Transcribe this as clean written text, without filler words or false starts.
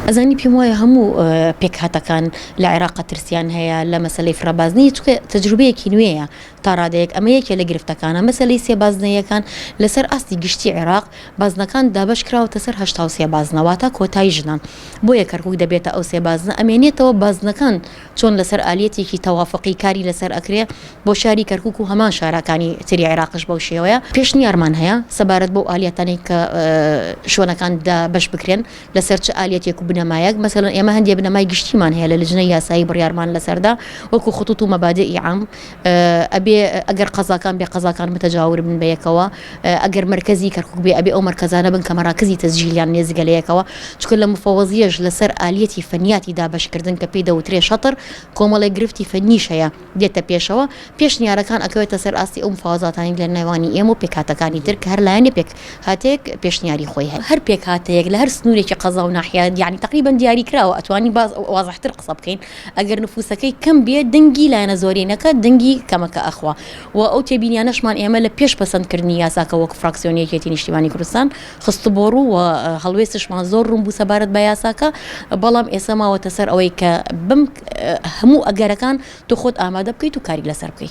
ئەزانی پێم وایە هەموو پێکهاتەکان لە عێراقا ترسیان هەیە لە مەسەلەی فرەبازنەیی چونکە تەجروبەیەکی نوێیە تا ڕادەیەک ئەمە یەکێ لە گرفتەکانە مەسەلەی سێ بازنەیەکان لەسەر ئاستی گشتی عێراق بازنەکان دابەش کراوەتە سەر 83 بازنە واتە کۆتای ژنان بۆیە کەرکوک دەبێتە ئەو سێ بازنە ئەمێنێتەوە بازنەکان چۆن لەسەر ئالیەتێکی تەوافقی کاری لەسەر ئەکرێ بۆ شاری کەرکوک و هەمان شاراکانی تری عێراقش بەو شێوەیە پێشنیارمان هەیە سەبارەت بەو ئالیەتانەی کە شوێنەکان دابەش بکرێن لەسەر چ ئالیەتێک و بنەمایەک، مەسەلەن ئێمە هەندێ بنەمای گشتیمان هەیە لە لجنەی یاسایی بڕیارمان لەسەردا وەکو خطوط و مبادئ عام ئەبێ ئەگەر قەزاکان بێ قەزاکان متجاور بن بە یەکەوە ئەگەر مەرکەزی کەرکوک بێ ئەبێ ئەو مەرکەزانە بن کە مەراکزی تەسجیلیان نێزیکە لە یەکەوە چونکە لە مفەوەزیەش لەسەر ئالیەتی فەنیاتی دابەشکردن کە پێی دەوترێ شەتر کۆمەڵێک گرفتی فەنیش هەیە دێتە پێشەوە، پێشنیارەکان ئەکەوێتە سەر ئاستی ئەو مفاوەزاتانەی لە نێوانی ئێمە و پێکهاتەکانی تر کە هەر لایەنێ پێکهاتەیەک پێشنیاری خۆی هەیە. هەر پێکهاتەیەک لە هەر سنوورێکی قەزا و ناحیە یانی تەقریبەن دیاری کراوە ئەتوانین باز وازحتر قسە بکەین ئەگەر نفوسەکەی کەم بێ دەنگی لایەنە زۆرینەکە دەنگی کەمەکە ئەخوا و ئەو تێبینیانەشمان ئێمە لە پێش پەسەندکردنی یاساکە وەک فراکسیۆنی یەکێتی نیشتیمانی کوردستان خستبۆڕوو و هەڵوێستشمان زۆر ڕوون بوو سەبارەت بە یاساکە، بەڵام ئێستا ماوەتە سەر ئەوەی کە بەم هەموو ئەگەرەکان تۆ خۆت ئامادە بکەیت و کاری لەسەر بکەیت.